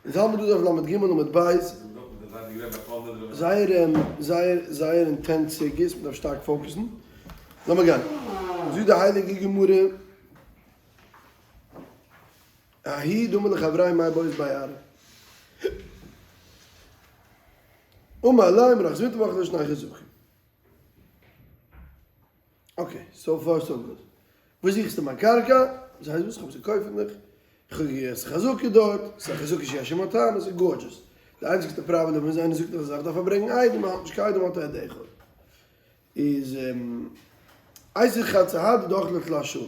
אונז האלט מיר דא דף ל"ג עמוד ב'. זייער זייער זייער intense סוגיות, מ'דארף שטארק focus ן. לאמיר גיין. זאגט די הייליגע גמרא, ההוא דאמר לחבריה מאי בעית בי ארעא. אמר ליה מרחזינתא ואכלת שני חזקי. okay, so far so good. וואס זוכסטו מיין קרקע? וואס הייסט וואס? כ'האב עס געקויפט פון דיך. איך האב געגעסן חזקה דארט, ס'איז א חזקה שיש עמה טעם, ס'איז gorgeous. די איינציגסטע פראבלעם איז איינער זאגט אז א זאך דארף ער ברענגען עדים, מ'האט נישט קיין עדים האט ער עד אחד. איז אייתי חד סהדא דאכלה תלת שני.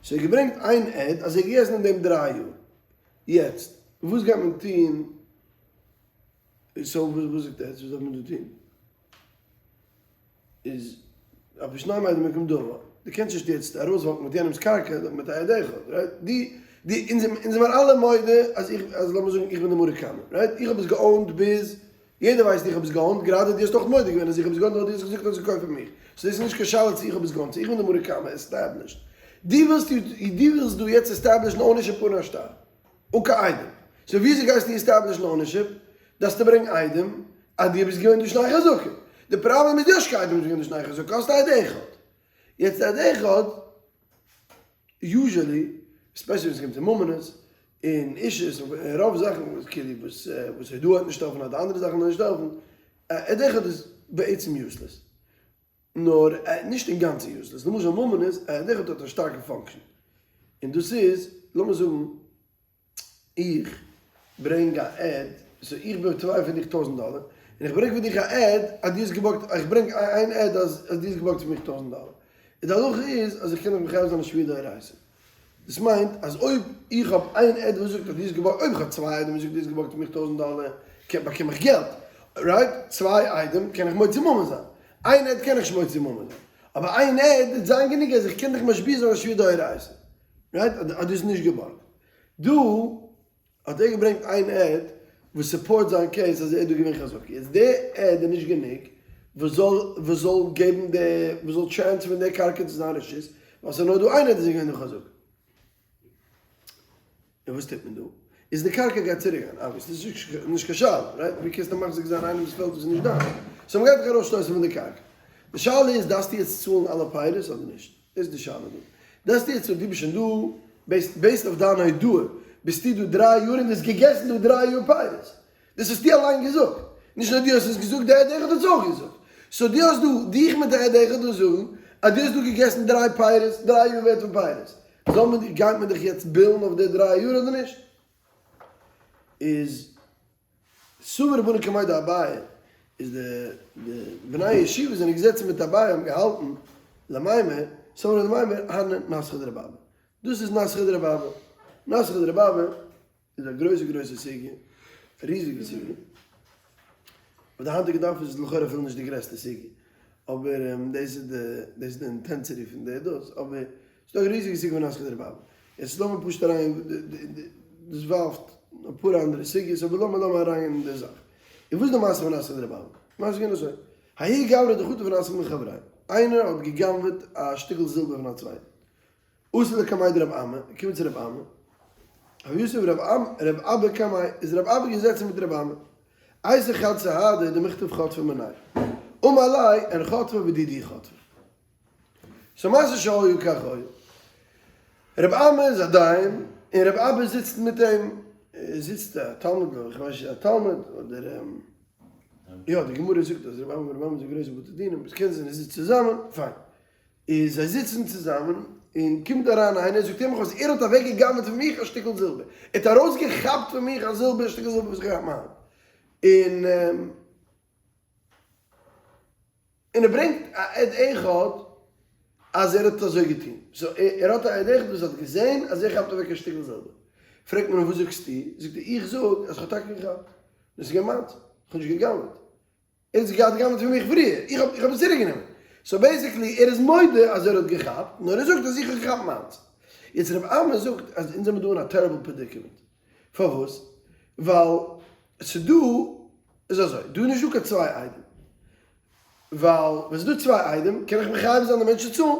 סאו ער האט געברענגט איין עד אז ער האט געגעסן אין דעם דריי יאר. יעצט וואס גייט מען טון? סאו וואס זאגט עטץ? וואס דארף מען דא טון? איז אבער שניים עדים במקום דבר, דו קענסט נישט יעצט ארויסוואקן מיט יענעמס קרקע מיט א עד אחד, right? די די אונז אונז זעמער אלע מודה אז איך אז לאמיר זאגן איך בין די מרא קמא, right? איך האב עס גע own ט ביז יעדער ווייסט איך האב עס גע own ט, גראדע דו האסט אויך מודה געווען אז איך האב עס גע own ט ווייל דו האסט געזאגט אז עס געקויפט פון מיך, so דאס איז נישט קיין שאלה צו איך האב עס גע own ט צו איך בין די מרא קמא, established. דו ווילסט דו ווילסט דא יעצט establish ן ownership אן א שטר. אן קיין עדים. so וויאזוי גייסטו establish ן ownership? דארפסטו ברענגן עדים אז דו ביסט געווען דא שני חזקה. די פראבלעם איז דו האסט נישט קיין עדים ביסט געווען דא שני חזקה, האסט א עד אחד. יעצט די עד אחד, usually, especially ווען ס'קומט צו ממונות, און אישות, און רוב זאכן וואס כאילו וואס וואס הודאה וועט נישט העלפן אדער אנדערע זאכן וועלן נישט העלפן, א עד אחד איז בעצם useless. נאר נישט אינגאנצן useless, למשל ממון איז א עד אחד האט א שטארקע function, און דאס איז, לאמיר זאגן איך ברענג א עד, so איך בין תובע פון דיך טויזענט דאלער, און איך ברענג פון דיך א עד אז דו האסט געבארגט, איך ברענג איין עד אז דו האסט געבארגט פון מיך טויזענט דאלער, און די הלכה איז אז איך קען דיך מחייב זיין א שבועה דאורייתא. דאס מיינט אז אויב איך האב איין עד וואס זאגט אז דו האסט געבארגט, אויב איך האב צוויי עדים וואס זאגט דו האסט געבארגט פון מיך טויזענט דאלער, באקום איך געלט, right? צוויי עדים קען איך מוציא ממון זיין, איין עד קען איך נישט מוציא ממון זיין, אבער איין עד וועט זיין גענוג אז איך קען דיך משביע זיין א שבועה דאורייתא, right? אז דו האסט נישט געבארגט. דא האט ער געברענגט איין עד וואס support זיין case אז ער איז דא געווען חזקה, יעצט די עד איז נישט גענוג וואס זאל וואס זאל געבן די וואס זאל transfer ן די קרקע צו זיין רשות, ווייל ס'איז נאר דא איין עד איז ער געווען דא חזקה. און וואס טוט מען דא? איז די קרקע גייט צוריק גיין, obviously ס'איז נישט קיין שאלה, right? ווי קענסטו מחזיק זיין איינעמ'ס פעלד וואס איז נישט דיינס? so מ'גייט דיך ארויסשטויסן פון די קרקע. די שאלה איז דארפסטו יעצט צאלן אלע פירות אדער נישט? דאס איז די שאלה דא. דארפסטו יעצט צאלן, דו ביסט שוין דא, based based אויף דיין הודאה, ביסטו דא דריי יאר און דו האסט געגעסן דא דריי יאר פירות. דאס האסטו אליין געזאגט. נישט נאר דו האסט עס געזאגט, דער עד אחד האט עס אויך געזאגט. so דו האסט דא, דיך מיט דער עד אחד דא זאגן, אז דו האסט דא געגעסן דריי פירות, דריי יאר ווערט פון פירות. זאל מען דיך, גייט מען דיך יעצט bill ן אויף די דריי יאר אדער נישט? איז סבר רבנן קמיה דאביי, איז די די בני הישיבה זענען געזעצן מיט אביי האבן געהאלטן למימר, סבר למימר הני נסכא דרבי אבא. דאס איז נסכא דרבי אבא. נסכא דרבי אבא איז א גרויסע גרויסע סוגיא, א ריזיגע סוגיא. אויף די היינטיגע דף איז עס לכאורה אפילו נישט די גרעסטע סוגיא, אבער דאס איז די דאס איז די intensity פון די דאס, אבער ס'איז דא א ריזיגע סוגיא פון נסכא דרבי אבא. יעצט לאמיר פשוט אריין, דאס ווארפט אפאר אנדערע סוגיות, אבער לאמיר לאמיר אריינגיין אין די זאך. און וואס איז די מעשה פון נסכא דרבי אבא? די מעשה איז געווען אזוי, ההוא גברא דחטף נסכא מחבריה, איינער האט גע'גנב'עט א שטיקל זילבער פון א צווייטן, אתא לקמיה דרב אמי, געקומען צו רב אמי, הוה יתיב רב אבא קמיה, איז רב אבא געזעצן מיט רב אמי, אייתי חד סהדא דמיחטף חטפי מיניה, אמר ליה אין חטפי ודידי חטפי. so מעשה שהיה כך היה. רב אמי איז א דיין, און רב אבא זיצט מיט אים, זיצט א תלמיד, איך ווייס נישט א תלמיד, אדער יא די גמרא זאגט אז רב אמי און רב אמי זענען גרויסע בתי דינים, עס קען זיין ער זיצט צוזאמען, פיין. איז זיי זיצן צוזאמען, און קומט אריין איינער זאגט אים אז ער האט אוועק גע'גנב'עט פון מיך א שטיקל זילבער, ער האט ארויס געכאפט פון מיך א זילבער, א שטיקל זילבער וואס איך האב געהאט מיין, און און ער ברענגט א עד אחד אז ער האט אזוי געטון, so ער האט א עד אחד וואס האט געזען אז ער כאפט אוועק א שטיקל זילבער, פרעגט מען אים וואס זאגסטו, זאגט ער איך זאג אז איך האב טאקע געכאפט, דאס איז געווען מיינס, איך האב נישט גע'גנב'עט. ער האט געהאט גע'גנב'ט פון מיך פריער, איך האב איך האב עס צוריק גענומען. so basically ער איז מודה אז ער האט געכאפט, נאר ער זאגט אז איך האב געכאפט מיינס. יעצט רב אמי זאגט אז אונז זעמיר דא אין א terrible predicament. פארוואס? ווייל ס'דא, איז אזוי, דא איז נישטא קיין צוויי עדים. ווייל ווען ס'איז דא צוויי עדים קען איך מחייב זיין די מענטש צו צאלן.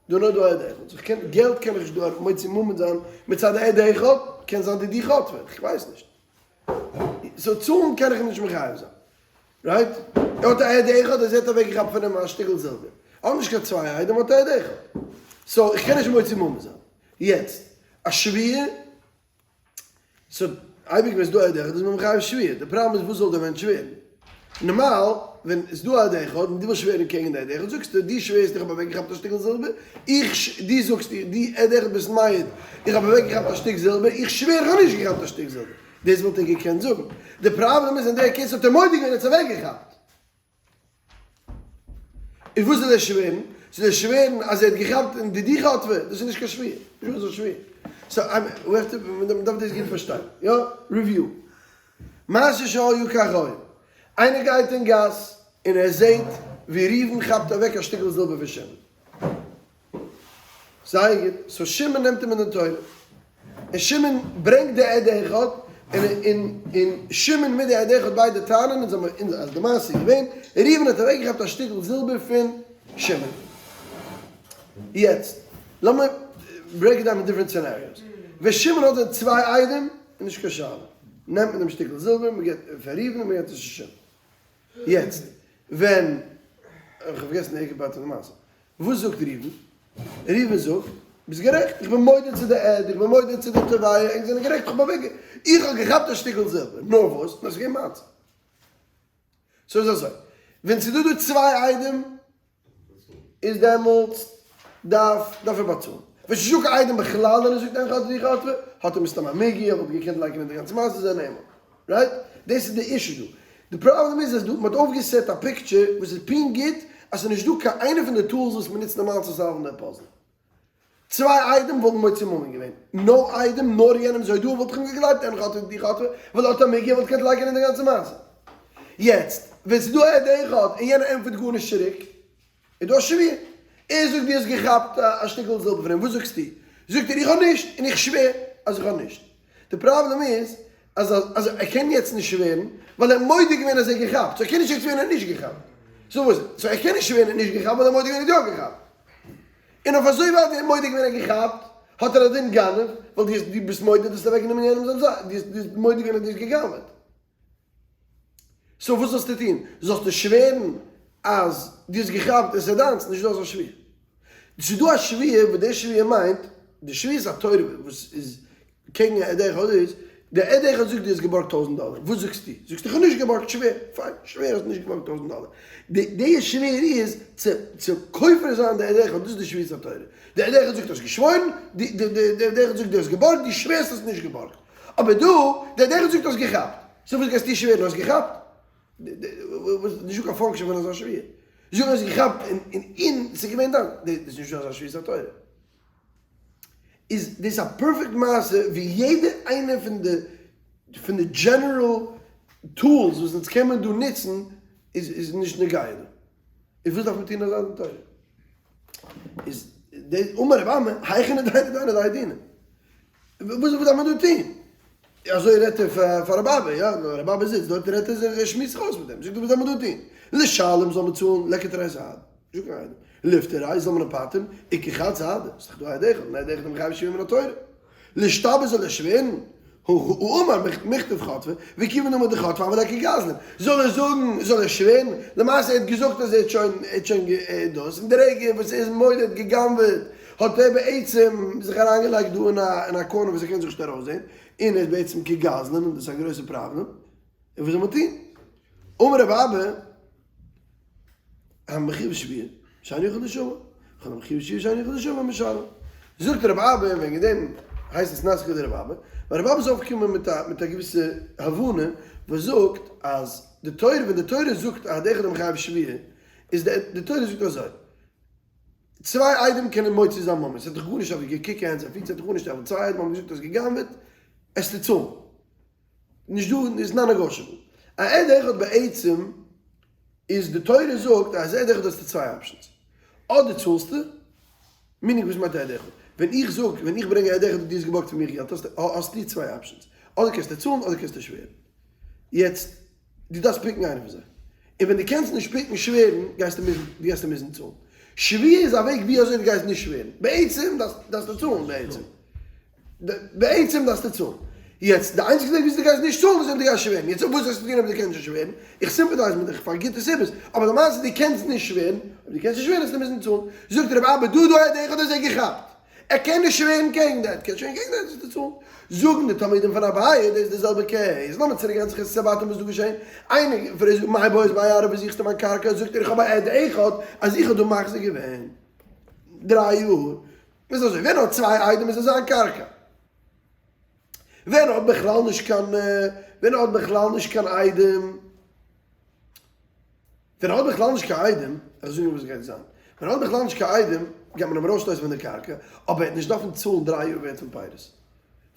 דא נאר דא א עד אחד. so איך קען, געלט קען איך נישט דא מוציא ממון זיין מצד עד אחד, קען זיין דידי חטפה, איך ווייס נישט. So צאלן קען איך אים נישט מחייב זיין. Right? ער האט א עד אחד אז ער האט אוועקגעכאפט פון אים א שטיקל זילבער. ער האט נישט קיין צוויי עדים, ער האט א עד אחד. So איך קען נישט מוציא ממון זיין. יעצט, א שבועה, so אייביג ווען ס'איז דא א עד אחד איז מען מחייב שבועה. די פראבלעם איז וואס זאל דער מענטש שווערן? נארמאל ווען ס'איז דא א עד אחד און דו ווילסט שווערן קעגן די עד אחד זאגסטו דו שווערסט איך האב אוועקגעכאפט א שטיקל זילבער, איך דו זאגסט דו עד אחד ביסט מעיד איך האב אוועקגעכאפט א שטיק זילבער, איך שווער איך האב נישט געכאפט א שטיק זילבער. דאס וואלט ער געקענט זאגן. די פראבלעם איז אין דער case האט ער מודה געווען ער האט עס אוועקגעכאפט. איז וואס זאל ער שווערן? זאל ער שווערן אז ער האט געכאפט אין די די חטפה? דאס איז נישט קיין שבועה. נישט דאס איז א שבועה. So we have to, מען דארף דאס גוט פארשטיין. יא? Review. מעשה שהיו כך היה. איינער גייט אין גאס און ער זעט ווי ראובן כאפט אוועק א שטיקל זילבער פון שמעון. זייער גוט, so שמעון נעמט אים אין די תורה, און שמעון ברענגט די עד אחד, און און און שמעון מיט די עד אחד ביידע טענה'ן און זיי האבן אז די מעשה איז געווען, ראובן האט אוועקגעכאפט א שטיקל זילבער פון שמעון. יעצט לאמיר break it down אין different scenarios. ווען שמעון האט די צוויי עדים, איז נישט קיין שאלה, נעמט מען דעם שטיקל זילבער, מען געבט פאר ראובן און מען געבט עס צו שמעון. יעצט ווען, איך האב פארגעסן די עיקר part פון די מעשה. וואס זאגט ראובן? ראובן זאגט, ביסט גערעכט, איך בין מודה צו די עד, איך בין מודה צו די תובע, ענק זענען גערעכט, איך האב אוועק, איך האב געכאפט א שטיקל זילבער, נאר וואס? נאר ס'איז געווען מיינס. So איז אזוי, ווען ס'איז דא דא צוויי עדים, איז דעמאלטס דארף דארף ער באצאלן. ווען ס'איז נישטא קיין עדים בכלל ווען ער זאגט אין חטפו דיך חטפו, האט ער מסתם א מיגו, ער וואלט געקענט לייקענען די גאנצע מעשה, זה נאמר. Right? דאס איז די issue דא. די פראבלעם איז אז דא מ'האט אויפגעסעט א picture וואס איז פונקט גוט אז ס'איז נישט דא קיין איינע פון די tools וואס מ'נוצט נארמאל צו solve ן די פאזל. צוויי עדים וואלטן מוציא ממון געווען. No עדים, נאר יענעמ'ס הודאה וואלט איך אים געגלייבט אין חטפו דיך חטפו, ווייל ער האט א מיגו ער וואלט געקענט לייקענען די גאנצע מעשה. יעצט, ווען ס'איז דא א עד אחד און יענער ענטפערט גארנישט צוריק, איז דא א שבועה. ער זאגט דו האסט געכאפט א שטיקל זילבער פון אים, וואס זאגסטו? זאגט ער איך האב נישט, און איך שווער אז איך האב נישט. די פראבלעם איז אז אז ער קען יעצט נישט שווערן ווייל ער האט מודה געווען אז ער האט געכאפט, so ער קען נישט יעצט שווערן ער האט נישט געכאפט. So וואס? So ער קען נישט שווערן ער האט נישט געכאפט ווייל ער האט מודה געווען ער האט יא געכאפט. און אויף אזוי ווייט ווי ער האט מודה געווען ער האט געכאפט, האט ער א דין גנב, ווייל דו האסט דו ביסט מודה דו האסט אוועקגענומען יענעם זיין זאך, דו האסט מודה געווען אז דו האסט גע'גנב'עט. So וואס זאלסטו טון? זאלסטו שווערן אז דו האסט געכאפט און ס'איז דיינס? נישט דא אזא שבועה. ס'איז דא א שבועה וואס די שבועה מיינט, די שבועת התורה וואס איז קעגן א עד אחד איז, די עד אחד זאגט דו האסט געבארגט טויזנט דאלער, וואס זאגסטו? זאגסטו איך האב נישט געבארגט, שווער, פיין, שווער האסט נישט געבארגט טויזנט דאלער. די די שווער איז צו צו כופר זיין די עד אחד, דאס איז די שבועת התורה. די עד אחד זאגט האסט געשוואוירן, די די די עד אחד זאגט דו האסט געבארגט, דו שווערסט האסט נישט געבארגט. אבער דא, דער דער זאגט האסט געכאפט. So וואס גייסטו שווערן האסט געכאפט? נישטא קיין function פון אזא שבועה. זאגן האסט געכאפט און און און ס'איז געווען דיין. דאס איז נישטא אזא שבועת התורה. איז דאס א perfect מעשה ווי יעדע איינע פון די פון די general tools וואס אונז קען מען דא נוצן איז איז נישט נוגע דא. איז וואס דארף מען טון אזא דין תורה? איז די אמר רב אמי היכי נדייניה דיינא להאי דינא. וואס דארף מען דא טון? אזוי רעדט ער פאר פאר רבי אבא, יא, נאר רבי אבא זיצט דארט רעדט ער זיך, ער שמועסט זיך אויס מיט אים, זאגט ער וואס דארף מען דא טון? לשלם זאל מען צאלן ליכא תרי סהדי, נישט דא קיין עדים, ליפטריה זאל מען אים פטר'ן, איכא חד סהדא, ס'איז דאך דא א עד אחד, און א עד אחד איז מחייב שבועה מן התורה. לישתבע זאל ער שווערן, הא אמר מכתב חטפה, וכיוון דאמר דחטפה הוה ליה כגזלן, זאל ער זאגן, זאל ער שווערן, למעשה ער האט געזאגט אז ער האט שוין, ער האט שוין דאס, און די רגע וואס ער איז מודה ער האט גע'גנב'עט, האט ער בעצם זיך אריינגעלייגט דא אין א אין א corner וואס ער קען זיך נישט ארויסזעהן, און ער איז בעצם כגזלן, און דאס איז א גרויסע פראבלעם, און וואס זאל מען טון? אמר רב אבא, המחויב שבועה, שאינו יכול לשמוע, כל המחויב שבועה שאינו יכול לשמוע משלם. זאגט רב אבא, און וועגן דעם הייסט עס נתקא דרב אבא, ווייל רב אבא איז אויפגעקומען מיט א מיט א געוויסע הבנה וואס זאגט אז די תורה ווען די תורה זאגט אז עד אחד מחייב שבועה, איז די די תורה זאגט אזוי, צוויי עדים קענען מוציא זיין ממון, ס'האט דיך גארנישט אויף געקוקט הענט זיי פיס, ס'האט דיך גארנישט אויף, צוויי עדים האבן געזאגט האסט גע'גנב'עט, עסטו צאלן. נישט דא איז non negotiable. א עד אחד בעצם איז די תורה זאגט אז עד אחד האסטו צוויי options. אדער צאלסטו, meaning וואס מיינט עד אחד? ווען איך זאג, ווען איך ברענג א עד אחד און דו האסט געבארגט פון מיר געלט האסטו האסטו צוויי options. אדער קענסטו צאלן אדער קענסטו שווערן. יעצט, דו דארפסט pick ן איינע פון זיי. און ווען דו קענסט נישט pick ן שווערן, גייסטו מוזן, דו גייסטו מוזן צאלן. שבועה איז א וועג ווי אזוי דו גייסט נישט שווערן. בעצם דארפסטו צאלן בעצם. בעצם דארפסטו צאלן. יעצט די איינציגסטע וועג וויאזוי דו גייסט נישט צאלן איז אויב דו גייסט שווערן, יעצט וואס וועסטו טון אויב דו קענסט נישט שווערן? איך sympathize מיט דיך פאר גוטע סיבות, אבער למעשה דו קענסט נישט שווערן, אויב דו קענסט נישט שווערן וועסטו מוזן צאלן, זאגט רבי אבא דא דא עד אחד האט זיי געכאפט, ער קען נישט שווערן קעגן די עד, קענסט שווערן קעגן די עד וועסטו צאלן, זאגן די תלמידים פון אביי דאס איז די זעלבע case, לאמיר צוריק גיין צו חזקת הבתים וואס איז דא געשען, איינער פרעגט מאי בעית בי ארעא וואו זוכסטו מיין קרקע, זאגט ער איך האב א עד אחד אז איך האב דא מחזיק געווען דריי יאר, איז אזוי ווען ער האט צוויי עדים איז עס זיין קרקע. ווען ער האט בכלל נישט קיין ווען ער האט בכלל נישט קיין עדים ווען ער האט בכלל נישט קיין עדים איך זאג נאר וואס גייט זיין ווען ער האט בכלל נישט קיין עדים גייט מען אים ארויסשטויסן פון די קרקע אבער ער וועט נישט דארפן צאלן דריי יאר ווערט פון פירות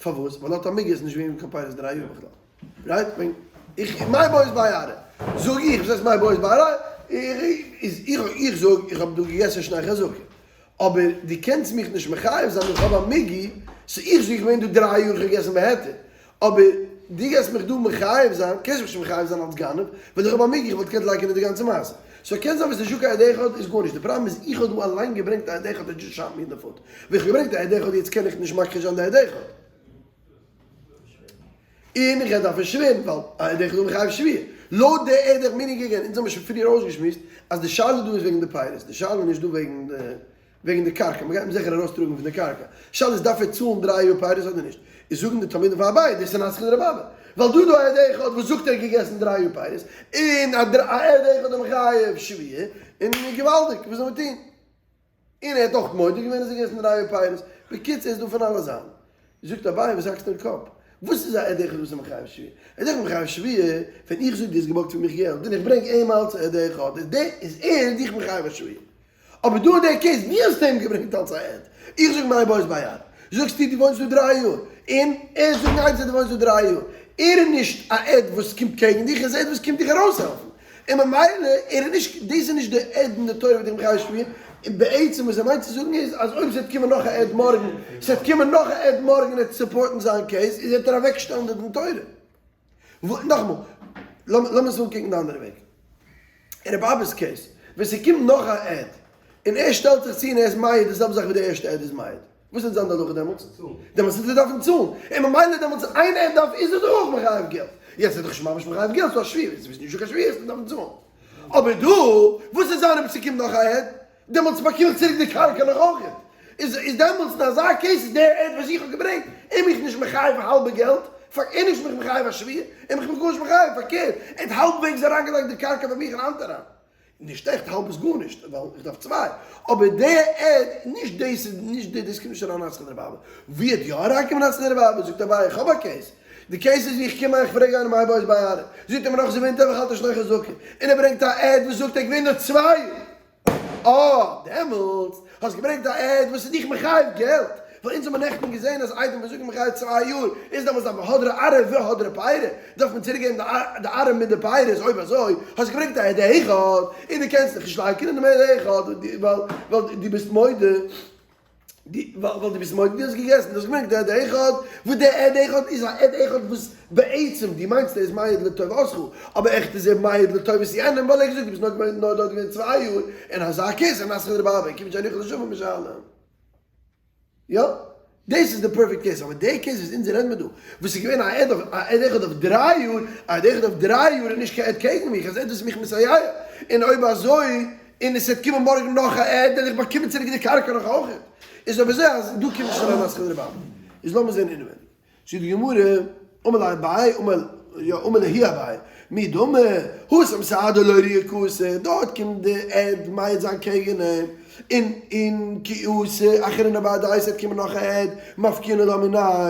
פארוואס ווייל ער האט א מיגו איז נישט געווען קיין פירות דריי יאר בכלל right ווען איך מאי בעית בי ארעא זאג איך וואס הייסט מאי בעית בי ארעא איך איך זאג איך האב דא געגעסן שני חזקה אבער דו קענסט מיך נישט מחייב זיין איך האב א מיגו, so איך זאג איך בין דא דריי יאר איך האב געגעסן בהיתר, אבער דו גייסט מיך דא מחייב זיין, קענסט מיך נישט מחייב זיין אלס גנב, ווייל איך האב א מיגו איך וואלט געקענט לייקענען די גאנצע מעשה. so קען זיין ווען ס'נישט דא קיין עד אחד איז גארנישט, די פראבלעם איז איך האב דא אליין געברענגט א עד אחד that just shot me in the foot, ווען איך האב געברענגט א עד אחד יעצט קען איך נישט מכחיש זיין די עד אחד. און איך דארף נישט שווערן ווייל א עד אחד איז מחייב שבועה. לויט די עד אחד meaning again, אונז האבן שוין פריער אויסגעשמועסט אז די שאלה דא איז וועגן די פירות, די שאלה איז נישט דא וועגן די וועגן די קרקע, מ'גייט אים זיכער ארויסטראגן פון די קרקע, שאלה איז דארף ער צאלן דריי יאר פירות אדער נישט, איז זאגן די תלמידים פון אביי דאס איז נסכא דרבי אבא, ווייל דא דא א עד אחד וואס זאגט ער האט געגעסן דריי יאר פירות, און א עד אחד איז מחייב שבועה, און געוואלדיג, וואס זאל מען טון? און ער האט אויך מודה געווען אז ער געגעסן דריי פירות, בקיצור איז דא פון אלע זייטן. זאגט אביי וואס האקסטו אין קאפ? וואס איז א עד אחד וואס איז מחייב שבועה? עד אחד מחייב שבועה, ווען איך זאג דו האסט געבארגט פון מיך געלט און איך ברענג אים אלץ עד אחד, איז דער איז ער דיך מחייב א שבועה. אבער דא אין דער case דו האסט אים געברענגט אלץ א עד, איך זאג מאי בעית בי ארעא, זאגסטו דו וואוינסט דא דריי יאר, און ער זאגט ניין דו וואוינסט דא דריי יאר, ער איז נישט א עד וואס קומט קעגן דיך, ער איז א עד וואס קומט דיך ארויסהעלפן. און ממילא ער איז נישט, דאס איז נישט די עד אין די תורה וואס דיך מחייב שבועה, און בעצם וואס ער מיינט צו זאגן איז אז אויב ס'וועט קומען נאך א עד מארגן, ס'וועט קומען נאך א עד מארגן און ער וועט support ן זיין case, איז וועט ער אוועקשטעלן די דין תורה. נאכאמאל, לאמיר עס אנקוקן די אנדערע וועג. אין רבי אבא'ס case, ווען ס'קומט נאך א עד, און ער שטעלט זיך צו און ער איז מעיד די זעלבע זאך ווי די ערשטע עד איז מעיד. וואס וועט זיין די הלכה דעמאלטס? דעמאלטס וועט ער דארפן צאלן, און ממילא דעמאלטס איין עד דארף איז ער דאך אויך מחייב געלט, יעצט איז דאך נישט ממש מחייב געלט, ס'איז דא א שבועה, ווען ס'איז נישטא קיין שבועה וועט מען דארפן צאלן, אבער דא וואס וועט זיין אויב ס'קומט נאך א עד, דעמאלטס באקום איך צוריק די קרקע נאך אויך, איז איז דעמאלטס אין אזא case איז דער עד וואס איך האב געברענגט איז מיך נישט מחייב האלבע געלט, פאר איז נישט מיך מחייב א שבועה, איז מיך גארנישט מחייב, פארקערט, ער האט האלבוועגס אריינגעלייגט די קרקע ביי מיך אין האנט אריין. נישט עכט האלב איז גארנישט ווייל איך דארף צוויי, אבער די עד, נישט דאס איז נישט די דאס קומט נישט אריין נסכא דרבי אבא, ווי האט יא אריינקומען נסכא דרבי אבא, זאגט אביי איך האב א case, די case איז ווי איך קום איך פרעג איינעם מאי בעית בי ארעא, זאגט ער מיר נאך זיבען טפח האלט ער שני חזקה, און ער ברענגט א עד וואס זאגט ער געווען נאר צוויי יאר, אה דעמאלטס האסט געברענגט א עד וואס איז דיך מחייב געלט, ווייל אונז האבן נעכטן געזען אז עדים וואס זאגן מחייב צוויי יאר איז דעמאלטס דארף מען הדרא ארעא והדרא פירי, דארף מען צוריק געבן די ארעא מיט די פירות, אויב אזוי האסט געברענגט א עד אחד און דו קענסט דיך נישט לייקענען דעם עד אחד ווייל דו ביסט מודה ווייל דו ביסט מודה דו האסט געגעסן, דו האסט געברענגט די עד אחד, וואס די עד אחד איז א עד אחד וואס בעצם דו מיינסט ער איז מעיד לטובתך, אבער עכט איז ער מעיד לטובת יענעם ווייל ער האט געזאגט דו ביסט נאר דארט געווען צוויי יאר, אין אזא case איז נסכא דרבי אבא, כיוון שאינו יכול לשוב משלם. יא, דאס איז די perfect case, אבער די case וואס אונז רעדן מיר דא, וואס איז געווען א עד אויף א עד אחד אויף דריי יאר, א עד אחד אויף דריי יאר איז נישט קיין עד קעגן מיך, עס איז עד וואס איז מיך מסייע, און אויב אזוי, און עס וועט קומען מארגן נאך א עד, וועל איך באקומען צוריק די קרקע נאך אויכעט. איז אויב אזוי אז דא קומט נישט אריין נסכא דרבי אבא. איז לאמיר זען אינעווייניג. זאגט די גמרא, אמר ליה אביי, אמר יא אמר להו אביי, מי דמי, התם סהדא לאורויי קאתי, דארט קומט די עד מעיד זיין קעגן אים, און און כי אתא אחרינא בהדיה ס'וועט קומען נאך א עד, מפקינן לה מיניה,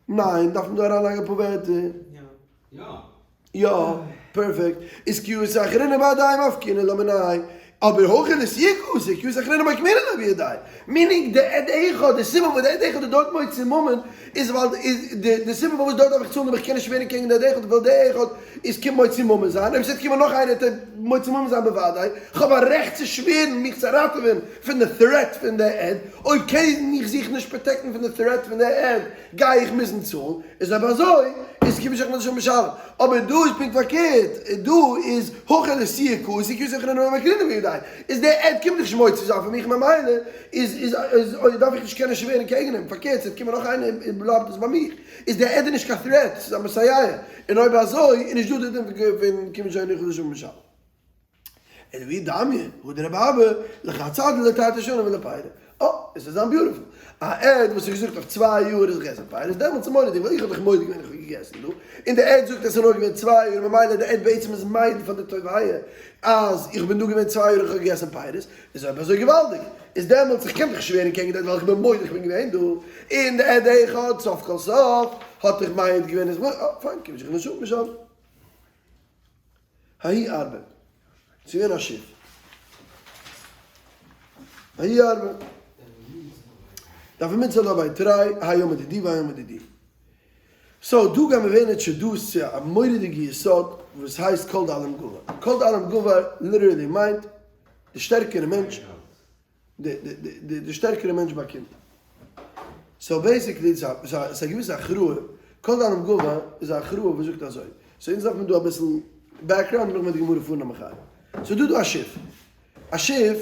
ניין, דארף מען דא אריינלייגן אפאר ווערטער. יא, perfect. איז כי אתא אחרינא בהדיה מפקינן לה מיניה. אבער הכא לאתויי קאתי, כי אתא אחרינא מוקמינן לה בידיה. meaning די עד אחד, די סיבה וואס די עד אחד איז דארט מוציא ממון, איז ווייל די סיבה פארוואס דארט דארף איך צאלן אבער איך קען נישט שווערן קעגן די עד אחד ווייל די אחד איז קומט מוציא ממון זיין, אויב ס'וועט קומען נאך איינער וועט ער מוציא ממון זיין בוודאי, כ'האב א רעכט צו שווערן מיך צו ראטעווען פון די threat פון די עד, אויב קען איך זיך נישט protect ן פון די threat פון די עד גיי איך מוזן צאלן, איז אויב אזוי איז. איז כיוון שהכניס לשם משלם, אבער דא איז פונקט פארקערט, דא איז הכא לאתויי קאתי כיוון שהוכרע מקרינן בידיה, איז דער עד קומט דאך נישט מוציא זיין פון מיך ממילא איז איז איז דארף איך נישט קענען שווערן קעגן אים, פארקערט ס'וועט קומען נאך איינער און בלייבט עס ביי מיך, איז דער עד איז נישט קיין threat, ס'איז א מסייע, און אויב אזוי איז נישט דא די דין פון כיוון שהניח לשם משלם. אלא ואי דמיא הא דרבי אבא, לחד סדא לתרתי שני ולפירי. אה, עס איז זיין beautiful. א עד וואס האט געזאגט אויף צוויי יאר איז געגעסן פירות, דעמאלטס איז מורא'דיג, ווייל איך האב דאך מודה געווען איך האב געגעסן דא, און די עד זאגט אז עס איז נאר געווען צוויי יאר, ממילא די עד בעצם איז מעיד פאר די תובע אז איך בין דא געווען צוויי יאר און איך האב געגעסן פירות, איז אויב אזוי געוואלדיג, איז דעמאלטס איך קען דאך שווערן קעגן די עד ווייל איך בין מודה איך בין געווען דא, און די עד אחד סוף כל סוף האט דאך מעיד געווען איז מ א, פיין קום זיך נישט אפ משם. ההיא ארבע. ס'איז געווען א שיף. ההיא ארבע. דארף מען מיטצאלן אביי תרי, האי יומא דידי והאי יומא דידי. so דא גייען מיר ווערן introduced צו א מורא'דיגע יסוד וואס הייסט כל דאלים גבר. כל דאלים גבר literally מיינט די שטערקערע מענטש. די שטערקערע מענטש באקומט. so basically ס'איז א געוויסע הכרעה, כל דאלים גבר איז א הכרעה וואס זאגט אזוי, so אונז דארף מען דא אביסל background נאכדעם וועט די גמרא פארן א מחיה. ס'איז דא דא א שיף, א שיף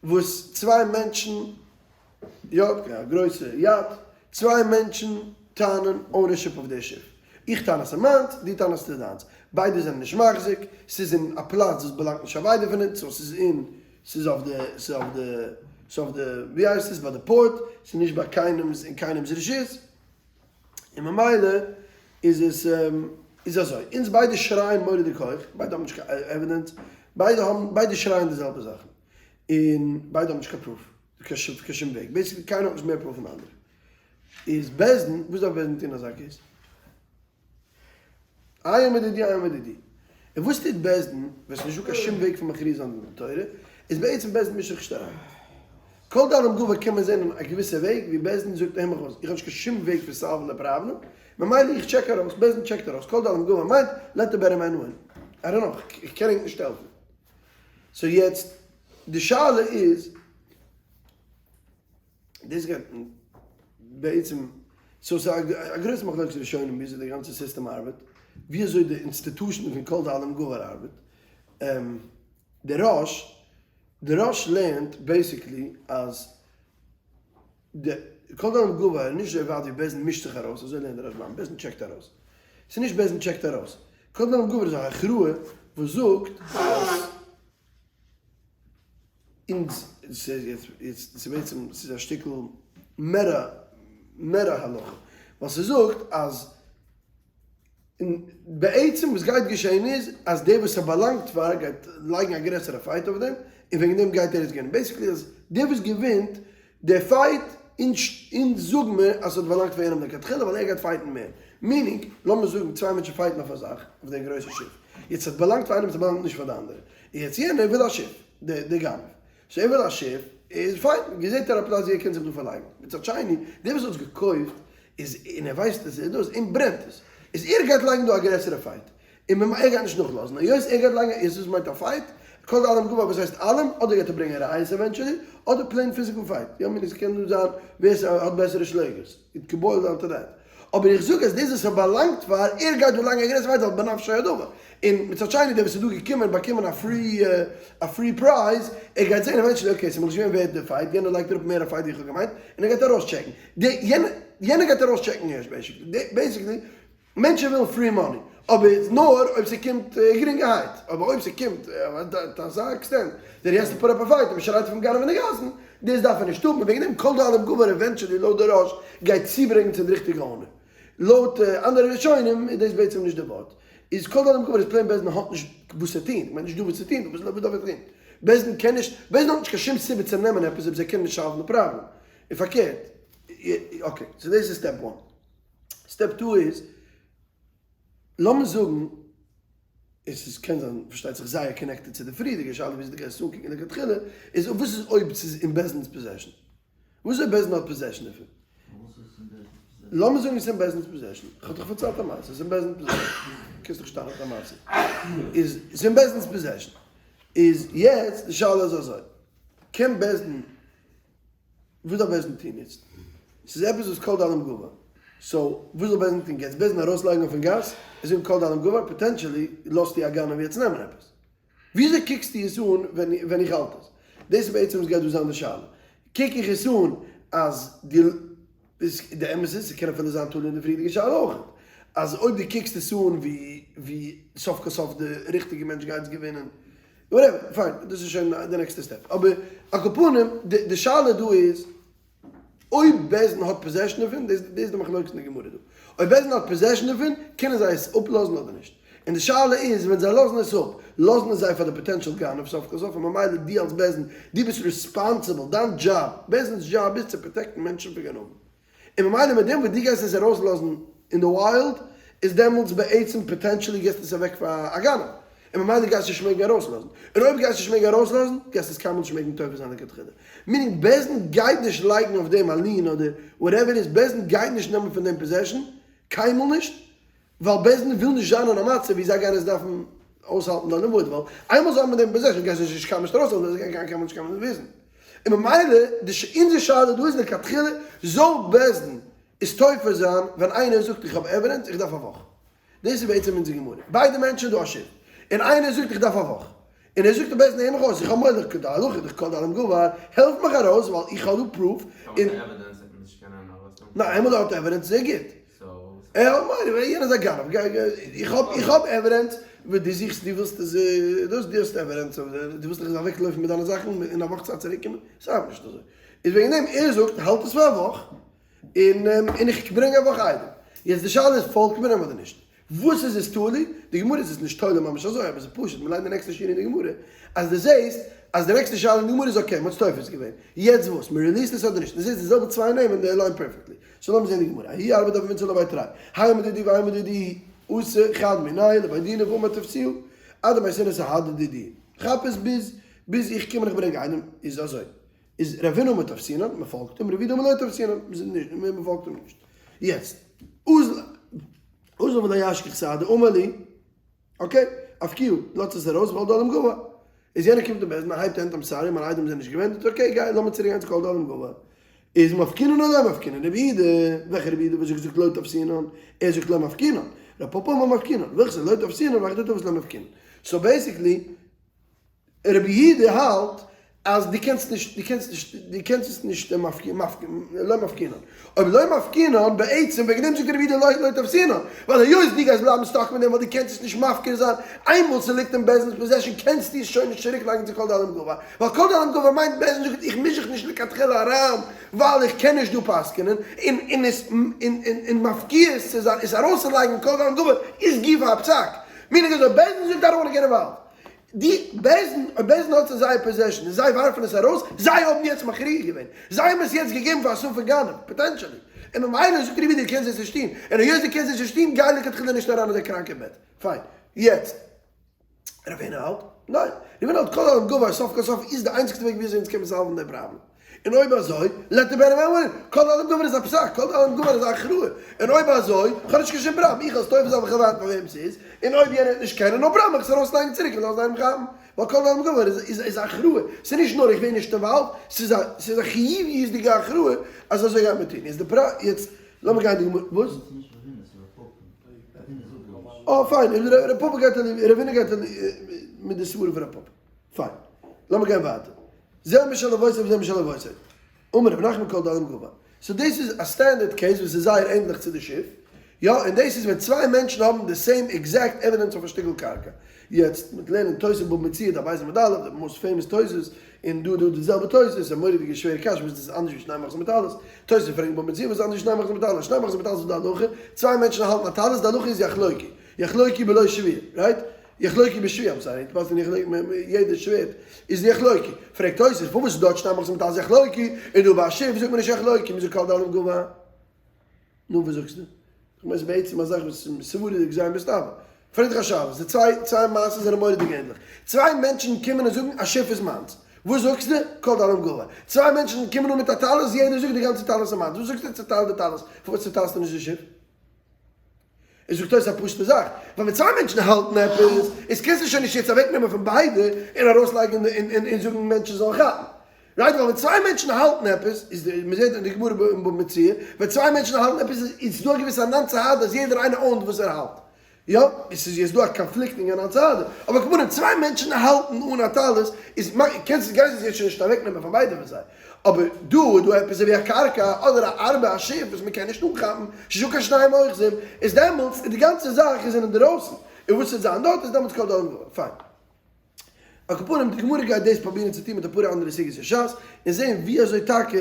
וואס צוויי מענטשן, יא א גרויסע yacht, צוויי מענטשן טענה'ן ownership אויף די שיף. איך טענה ס'איז מיינס, דו טענה'סט ס'איז דיינס. ביידע זענען נישט מחזיק, ס'איז אין א פלאץ וואס באלאנגט נישט פאר ביידע פון אונז, so ס'איז אין ס'איז אויף די, ס'איז אויף די, ס'איז אויף די, ווי הייסט עס, ביי די port, ס'איז נישט ביי קיינעמ'ס, אין קיינעמ'ס רשות, און ממילא איז עס, איז אזוי, אונז ביידע שרייען מורא'דיג הויך, ביידע האבן נישט קיין evidence, ביידע האבן, ביידע שרייען די זעלבע זאכן, און ביידע האבן נישט קיין proof, קיין שום וועג, basically קיינער האט נישט מער proof פון די אנדערע. איז בית דין, וואס דארף בית דין טון אזא case? איי מדידי איי מדידי. און וואס טוט בית דין ווען ס'איז נישטא קיין שום וועג פון מכריע זיין דין תורה, איז בעצם בית דין מישט זיך נישט אריין. כל דאלים גבר קען מען זען אין א געוויסע וועג ווי בית דין זאגט הער מיך אויס, איך האב נישט קיין שום וועג פון solve ן די פראבלעם, ממילא איך check ארויס, בית דין check ט ארויס, כל דאלים גבר מיינט let the better man win. I don't know, איך קען ענק נישט העלפן. so יעצט די שאלה איז. דאס גייט בעצם, so ס'איז א גרויסע מחלוקת ראשונים וויאזוי די גאנצע סיסטעם ארבעט, וויאזוי די institution פון כל דאלים גבר ארבעט, די ראש, די ראש לערנט basically אז די כל דאלים גבר איז נישט אזוי ווייט ווי בית דין מישט זיך ארויס, אזוי לערנט די רשב"ם, בית דין check ט ארויס, ס'איז נישט בית דין check ט ארויס, כל דאלים גבר איז א הכרעה וואס זאגט אז. אונז, ס'איז בעצם, ס'איז א שטיקל מערא, מערא הלכה, ווייל ס'זאגט אז בעצם וואס גייט געשען איז אז דער וואס ס'באלאנגט פאר גייט לייגן א גרעסערע fight אויף דעם, און וועגן דעם גייט ער עס געווינען. basically אז דער וואס געווינט די fight, אונז זאגן מיר אז ס'האט באלאנגט פאר יענעם לכתחילה ווייל ער גייט fight ן מער. meaning, לאמיר זאגן צוויי מענטשן fight ן אויף א זאך, אויף דער גרויסע שיף. יעצט ס'האט באלאנגט פאר איינעם ס'באלאנגט נישט פאר די אנדערע. יעצט יענער וויל א שיף, דער גנב, so ער וויל א שיף, איז פיין, געזעט ער א פלאץ ווי ער קען זיך דא פארלייגן, מצד שני, דער וואס האט עס געקויפט, איז, און ער ווייסט אז עס איז דאס, אים ברענט עס, איז ער גייט לייגן דא א גרעסערע fight, און ממ ער גייט נישט נאכלאזן, היות ער גייט לייגן, איז דאס מיינט א fight, כל דאלים גבר וואס הייסט אלעם, אדער גייט ער ברענגען ראיות eventually, אדער plain physical fight, יא מין עס קען דא זיין ווער ס'האט בעסערע שלעגערס, it could boil down to that. אבער איך זאג אז דאס וואס ער באלאנגט פאר, ער גייט דא לייגן א גרעסערע fight ווייל בנפשו הדבר, און מצד שני דער וואס איז דא געקומען באקומען א free א free prize, ער גייט זען eventually okay ס'איז מיר נישט געווען ווערט די fight, יענער לייגט אראפ מער א fight ווי איך האב געמיינט, און ער גייט ארויסטשעקן. די יענער יענער גייט ארויסטשעקן ערשט basically. basically מענטשן ווילן free money, אבער נאר אויב ס'קומט גרינגערהייט, אבער אויב ס'קומט to אזא extent that he has to put up a fight און מ'שרייט אויף אים גנב אין די גאסן, דאס דארף ער נישט האבן, און וועגן דעם כל דאלים גבר eventually לויט די ראש גייט צוברענגן צום ריכטיגע owner. לויט אנדערע ראשונים איז דאס בעצם נישט די ווארט. איז כל דאלים גבר איז plain בית דין האט נישט וואס צו טון, כ'מיין נישט דא וואס צו טון, וואס דארף ער טון? בית דין קען נישט, בית דין האט נישט קיין שום סיבה צו נעמען עפעס אויב זיי קענען נישט solve ן די פראבלעם. און פארקערט, okay, so דאס איז step one. step two איז, לאמיר זאגן, עס איז קען זיין פארשטייט זיך זייער connected צו די פריערדיגע שאלה וויאזוי דו גייסט עס אנקוקן לכתחילה, איז וואס איז אויב ס'איז אין בית דין'ס possession? וואס איז אויב בית דין האט possession דערפון? לאמיר זאגן עס איז אין בית דין'ס possession, איך האב דיך פארציילט א מעשה, עס איז אין בית דין'ס possession, קענסט דיך שטארק א מעשה, איז עס אין בית דין'ס possession, איז יעצט די שאלה איז אזוי, קען בית דין וואס דארף בית דין טון יעצט? ס'איז עפעס וואס כל דאלים גבר. so וואס זאל בית דין טון? גייסט בית דין ארויסלייגן אויפן גאס און זאגן כל דאלים גבר? potentially לאזטו א גנב יעצט נעמען עפעס. וויאזוי קוקסטו עס אן ווען איך האלט עס? דאס איז בעצם וואס גייט דא זיין די שאלה. קוק איך עס אן אז די די אמת איז, ס'קען אפילו זיין תלוי אין די פריערדיגע שאלה אויך, אז אויב דו קוקסט עס אן ווי ווי סוף כל סוף די ריכטיגע מענטש גייט עס געווינען, whatever, פיין, דאס איז שוין די נעקסטע step. אבער על כל פנים, די שאלה דא איז, אויב בית דין האט possession דערפון, דאס איז די מחלוקת אין די גמרא דא, אויב בית דין האט possession דערפון, קענען זיי עס אפלאזן אדער נישט? און די שאלה איז, ווען זיי לאזן עס אפ, לאזן עס זיי פאר די potential גנב סוף כל סוף, און ממילא דו אלס בית דין, דו ביסט responsible, דיין דזשאב, בית דין'ס דזשאב איז צו protect ן מענטשן פון גנבים. און ממילא מיט דעם וואס דו גייסט עס ארויסלאזן אין די wild, איז דעמאלטס בעצם potentially גיבסטו עס אוועק פאר א גנב, און ממילא גייסטו נישט מעגן ארויסלאזן, און אויב גייסטו נישט מעגן ארויסלאזן, גייסטו עס קיינמאל נישט מעגן תופס זיין לכתחילה. meaning בית דין גייט נישט לייגן אויף דעם א lien אדער whatever איז, בית דין גייט נישט נעמען פון דעם possession, קיינמאל נישט, ווייל בית דין וויל נישט זיין אין א מצב ווי זיי גייען עס דארפן אויסהאלטן לעולם ועד, ווייל איינמאל זיי האבן דעם possession גייען זיי נישט קיינמאל נישט ארויסלאזן, זיי גייען קיינמאל נישט קיינמאל וויסן. און ממילא די אונזער שאלה דא איז לכתחילה זאל בית דין עס תופס זיין ווען איינער זאגט איך האב evidence איך דארף א וואך. דאס איז בעצם אונזער גמרא. ביידע מענטשן איז דא א שיף. און איינער זאגט איך דארף א וואך. און ער זאגט די בית דין הער מיך אויס איך האב מורא די הלכה איז דאך כל דאלים גבר העלף מיך ארויס ווייל איך האב דא proof. און. evidence וועט מען נישט קענען ארויסנעמען. ניין איינמאל דו האט evidence זייער גוט. ער האט מורא יענער איז א גנב איך האב איך האב evidence וואס דו זוכסט דו ווילסט עס דאס דו האסט evidence דו ווילסט דאך אוועקלויפן מיט דיינע זאכן אין א וואך צייט צוריק קומען ס'ארבעט נישט אזוי איז וועגן דעם ער זאגט האלט עס פאר א וואך און און איך ברענג א וואך איידער יעצט די שאלה איז פאלגט מען אים אדער נישט וואס איז עס תלוי? די גמרא איז עס נישט תולה ממש אזוי, אבער עס איז פשוט, מען ליינט די נעקסטע שורה אין די גמרא, אז דו זעסט אז די נעקסטע שאלה אין די גמרא איז okay, מען האט עס תופס געווען, יעצט וואס? מען release ט עס אדער נישט? דו זעסט די זעלבע צוויי נעמען, they align perfectly. so לאמיר זען די גמרא, ההוא ארבא דהוה מנצי לבי תרי, האי מדידי והאי מדידי, אתא חד מינייהו לבי דינא ואמר תפסוה, עד דמייתינא סהדי דידי, כאפ עס ביז ביז איך קום און איך ברענג איינעם, איז אזוי, איז רב הונא אמר תפסינן, מען פאלגט אים, רב יהודה אמר לא תפסינן, מען פאלגט אים נישט. יעצט, אזל. אזל ולא אשכח סהדי אמר להו, okay, אפקיעו, לאזט עס ארויס כל דאלים גבר. איז יענער קומט אין בית דין הייבט הענט I'm sorry מיינע עדים זענען נישט געווען דארט, okay גיי לאמיר צוריק גיין צו כל דאלים גבר. איז מפקינן או לא מפקינן? רבי יהודה, וועלכע רבי יהודה וואס האט געזאגט לא תפסינן, ער זאגט לא מפקינן, רב פפא אמר מפקינן, וועלכע איז לא תפסינן וועלכע דו תפס לא מפקינן. so basically רבי יהודה האלט אז דו קענסט נישט, דו קענסט נישט, דו קענסט עס נישט לא מפקינן. אויב לא מפקינן, בעצם וועגן דעם זאגט רבי יהודה לא לא תפסינן, ווייל היות דו גייסט בלייבן stuck מיט דעם ווייל דו קענסט עס נישט מפקיר זיין, איינמאל ס'ליגט אין בית דין'ס possession קענסטו עס שוין נישט צוריק לייגן צו כל דאלים גבר, ווייל כל דאלים גבר מיינט בית דין זאגט איך מיש זיך נישט לכתחילה אריין ווייל איך קען נישט דא פסק'נען, און און עס און און מפקיר עס צו זיין עס ארויסצולייגן כל דאלים גבר איז גופא א פסק, meaning אז אויב בית דין זאגט I don't wanna get involved. די בית דין, אויב בית דין האט עס אין זייער possession און זיי ווארפן עס ארויס, זיי האבן יעצט מכריע געווען, זיי האבן עס יעצט געגעבן פאר א ספק גנב, potentially, און ממילא זאגט רבי דו קענסט עס נישט טון, און היות דו קענסט עס נישט טון גיי לכתחילה נישט אריין אין די קראנקע בעט, פיין, יעצט רב הונא האלט, ניין, רב הונא האלט כל דאלים גבר סוף כל סוף איז די איינציגסטע וועג וויאזוי אונז קען מען solve ן די פראבלעם. און אויב אזוי, let the better man win, כל דאלים גבר איז א פסק, כל דאלים גבר איז א הכרעה, און אויב אזוי, כ'האב נישט קיין שום פראבלעם, איך וועל עס תופס זיין ווען כ'ווייס פאר וועם ס'איז, און אויב יענער וועט נישט קענען, no problem, איך זאל ארויסלייגן צוריק און לאזן איינעם כאפן, ווייל כל דאלים גבר איז איז א הכרעה, ס'איז נישט נאר איך ווער נישט involved, ס'איז א ס'איז א חיוביות'דיגע הכרעה אז אזוי גייט מען טון, איז די פרא יעצט לאמיר גיין די גמרא, וואס? אה פיין, ר' פפא גייט רב הונא גייט מיט די סברה פון ר' פפא. פיין. לאמיר גיין ווייטער. זה משל אבותיו וזה משל אבותיו. אמר רב נחמן כל דאלים גבר. so דאס איז א standard case וואס איז זייער ענדליך צו די שיף. יא, און דאס איז ווען צוויי מענטשן האבן די same exact evidence אויף א שטיקל קרקע. יעצט, מ'וועט לערנען תוס' בבא מציעא דף ב' עמוד א', די most famous תוס', און דא דא די זעלבע תוס', א מורא'דיגע שווערע קשיא וואס דאס איז אנדערש ווי שני מחזיק בטלית. תוס' פרעגט בבא מציעא וואס איז אנדערש ווי שני מחזיק בטלית? שני מחזיק בטלית איז די הלכה, צוויי מענטשן האלטן א טלית, די הלכה איז יחלוקו. יחלוקו בלא שבועה, right? יחלוקו בשבועה, I'm sorry, פאסט נישט יחלוקו, יעדער שווערט איז יחלוקו, פרעגט תוס' פארוואס איז דארט שני מחזיקים בטלית יחלוקו, און דא ביי א שיף זאגט מען נישט יחלוקו, מ'זאגט כל דאלים גבר. נו וואס זאגסטו? איך מיין ס'איז בעצם א זאך וואס איז סברה'דיג זייער מסתבר. פרעג דיך א שאלה, די צוויי צוויי מעשות זענען מורא'דיג ענדליך. צוויי מענטשן קומען און זאגן א שיף איז מיינס. וואס זאגסטו? כל דאלים גבר. צוויי מענטשן קומען אן מיט א טלית, יעדער זאגט די גאנצע טלית איז מיינס. וואס זאגסטו צוטייל די טלית? פארוואס צוטיילסטו נישט די שיף? ער זאגט אויס א פשוטע זאך, ווייל ווען צוויי מענטשן האלטן עפעס, איז קענסטו שוין נישט יעצט אוועקנעמען פון ביידע און ארויסלייגן און זאגן מענטשן זאלן כאפן. Right? ווייל ווען צוויי מענטשן האלטן עפעס, איז די, מען זעט אין די גמרא אין בבא מציעא, ווען צוויי מענטשן האלטן עפעס איז דא א געוויסע אנן סהדי אז יעדער איינער own ט וואס ער האלט. יא, עס איז יעצט דא א conflicting אנן סהדי, אבער כמובן צוויי מענטשן האלטן אן א טלית, איז קענסט גייסט עס יעצט שוין נישט אוועק נעמען פון ביידע פון זיי, אבער דא איז דא עפעס אזויווי א קרקע אדער א ארבה א שיף וואס מען קען נישט אנכאפן, ס'איז נישטא קיין שניים אוחזים, איז דעמאלטס איז די גאנצע זאך איז אינדערויסן, און וואס וועט זיין דארט איז דעמאלטס כל דאלים גבר, פיין. על כל פנים, די גמרא גייט דאס פרובירן צו טון מיט אפאר אנדערע סוגיות אין שס, און זען ווי אזוי טאקע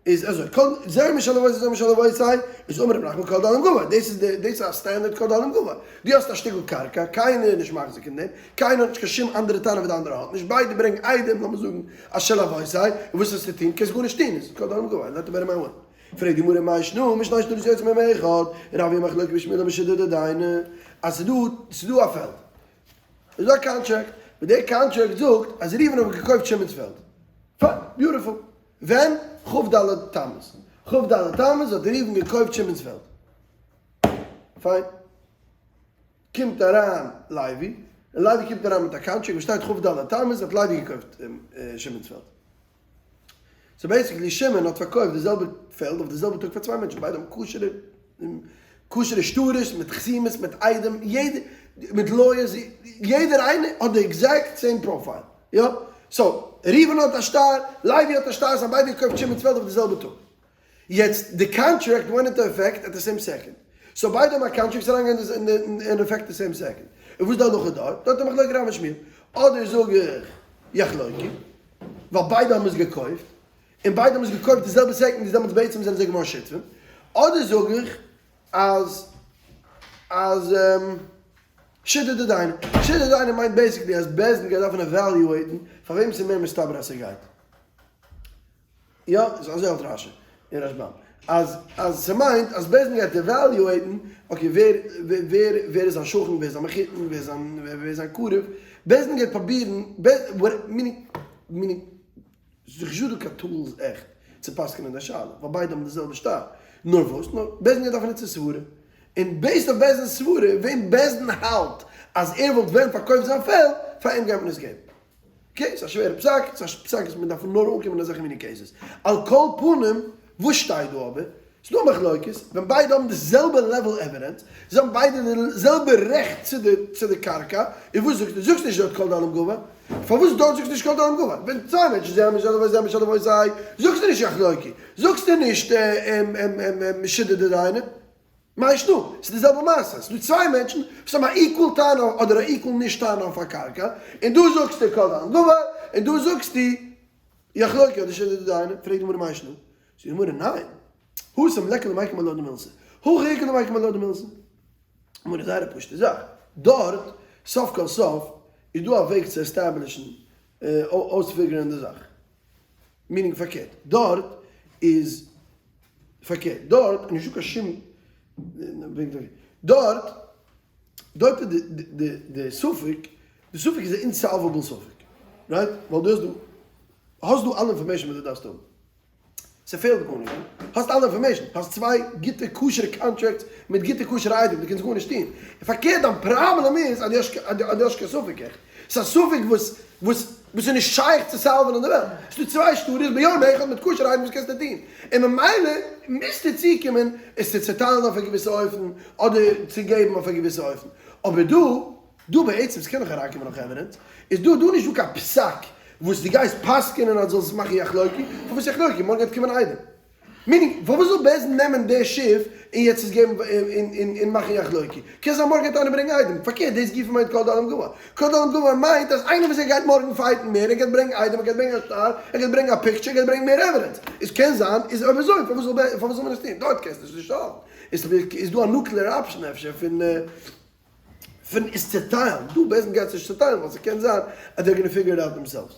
איז אזוי, כל זה משל אבות וזה משל אבות סיי, איז אמר רב נחמן כל דאלים גבר, דאס איז די, דאס איז א standard כל דאלים גבר, דו האסט א שטיקל קרקע, קיינער איז נישט מחזיק אין דעם, קיינער האט נישט קיין שום אנדערע טענה ווי די אנדערע האט נישט, ביידע ברענגן עדים, לאמיר זאגן אז של אבות סיי, און וואס האסטו טון, קענסט גארנישט טון, איז כל דאלים גבר, let the better man win. פרעגט די גמרא מאי שנא משני שטרות יותר מאחד, רב יחלוקו ושמואל אמר שיטה דדייני, אז ס'איז דא, ס'איז דא א פעלד. איז דא א קאנטראקט, וואס דער קאנטראקט זאגט אז ראובן האט געקויפט שמעון'ס פעלד. פיין, beautiful. ווען? כ"ד תמוז. כ"ד תמוז האט ראובן געקויפט שמעון'ס פעלד. פיין. קומט אריין לוי, און לוי קומט אריין מיט א קאנטראקט וואס שטייט כ"ד תמוז האט לוי געקויפט שמעון'ס פעלד. So basically שמעון האט פארקויפט די זעלבע פעלד אויף די זעלבע טאג פאר צוויי מענטשן, ביידע האבן כשר'ע כשר'ע שטרות מיט חתימות מיט עדים, יעדער מיט lawyers, יעדער איינער האט די exact same profile, יא? So ראובן האט א שטר, לוי האט א שטר, זיי האבן ביידע געקויפט שמעון'ס פעלד אויף די זעלבע טאג. יעצט די קאנטראקט went into effect at the same second, so ביידע האבן א קאנטראקט ס'איז אריינגעגאנגען אין effect די same second, און וואס איז די הלכה דארט? דארט האב איך מחלוקת רב און שמואל, אדער זאג איך יחלוקו, ווייל ביידע האבן עס געקויפט, און ביידע האבן עס געקויפט די זעלבע second איז דעמאלטס בעצם זענען זיי געווארן שותפים, אדער זאג איך אז אז שיטה דדייני, שיטה דדייני מיינט basically אז בית דין גייט דארפן evaluate ן פאר וועם ס'איז מער מסתבר אז ס'גייט. יא, אזוי האלט רשי און רשבם, אז אז ס'מיינט אז בית דין גייט evaluate ן, okay ווער ווער ווער איז זיין שכן, ווער איז זיין מחותן, ווער איז זיין ווער איז זיין קרוב, בית דין גייט פרובירן, meaning meaning ס'איז נישט דא קיין tools עכט צו פסק'נען די שאלה, ווייל ביידע האבן די זעלבע שטר, נאר וואס, נאר בית דין גייט דארפן נוצן סברה, און based אויף בית דין'ס סברה, וועם בית דין האלט אז ער וואלט ווען פארקויפט זיין פעלד, פאר אים גייט מען עס געבן. Okay, ס'איז א שווערע פסק, ס'איז א פסק וואס מען דארף נאר אנקומען אין אזעלכע מיני cases. על כל פנים, וואס שטייט דא אבער? ס'איז דא א מחלוקת, ווען ביידע האבן די זעלבע level evidence, זיי האבן ביידע די זעלבע רעכט צו די צו די קרקע, און וואס זאגסטו? זאגסט נישט דארט כל דאלים גבר? פארוואס דארט זאגסטו נישט כל דאלים גבר? ווען צוויי מענטשן זענען משל אבוי זה משל אבוי זיי, זאגסטו נישט יחלוקו, זאגסטו נישט שיטה דדייני? מאי שנא? ס'איז די זעלבע מעשה, ס'איז דא צוויי מענטשן וואס האבן א equal טענה אדער א equal נישט טענה אויף א קרקע, און דא זאגסטו כל דאלים גבר, און דא זאגסטו יחלוקו אדער שיטה דדייני, פרעגט די גמרא מאי שנא? זאגט די גמרא ניין, התם ליכא למייקם עלה דמילתא, הכא איכא למייקם עלה דמילתא. גמרא זייער א פשוטע זאך, דארט סוף כל סוף איז דא א וועג צו establish ן אויספיגערן די זאך, meaning פארקערט, דארט איז פארקערט, דארט איז נישטא קיין שום דארט, דארט איז די די די ספק, די ספק איז א insolvable ספק, right? ווייל דו האסט דא, האסט דא אלע information וואס דו דארפסט האבן. ס'פעלט גארנישט דא, האסט אלע information, האסט צוויי גוטע כשר'ע contracts מיט גוטע כשר'ע עדים, דו קענסט גארנישט טון. און פארקערט דיין פראבלעם איז אז דו האסט קיין ספק עכט. ס'איז א ספק וואס וואס וואס איז נישט שייך צו solve ן אין די וועלט. ס'איז דא צוויי שטרות ביום אחד מיט כשר'ע עדים וואס קענסטו טון? און ממילא מוזטו צוקומען עס צו צעטיילן אויף א געוויסע אופן אדער צו געבן אויף א געוויסע אופן. אבער דא דא בעצם, ס'קען נאך אריינקומען נאך evidence, איז דא דא נישט דא קיין פסק וואס דו גייסט פסק'ענען אז זאלסט מאכן יחלוקו, פארוואס יחלוקו? מארגן גייט קומען עדים. Meaning, פארוואס זאל בית דין נעמען די שיף און יעצט עס געבן און מאכן יחלוקו? קען זיין מארגן גייט איינער ברענגען עדים. פארקערט, דאס גופא מיינט כל דאלים גבר. כל דאלים גבר מיינט אז איינער וואס ער גייט מארגן fight ן מער, ער גייט ברענגען עדים, ער גייט ברענגען א שטר, ער גייט ברענגען א picture, ער גייט ברענגען מער evidence. איז קען זיין, איז אויב אזוי פארוואס זאל מען עס טון? דארט קענסטו עס נישט solve ן. איז דא א nuclear option אפשר פון. פון עס צעטיילן, דא בית דין גייט עס נישט צעטיילן ווייל ס'קען זיין אז they're gonna figure it out themselves.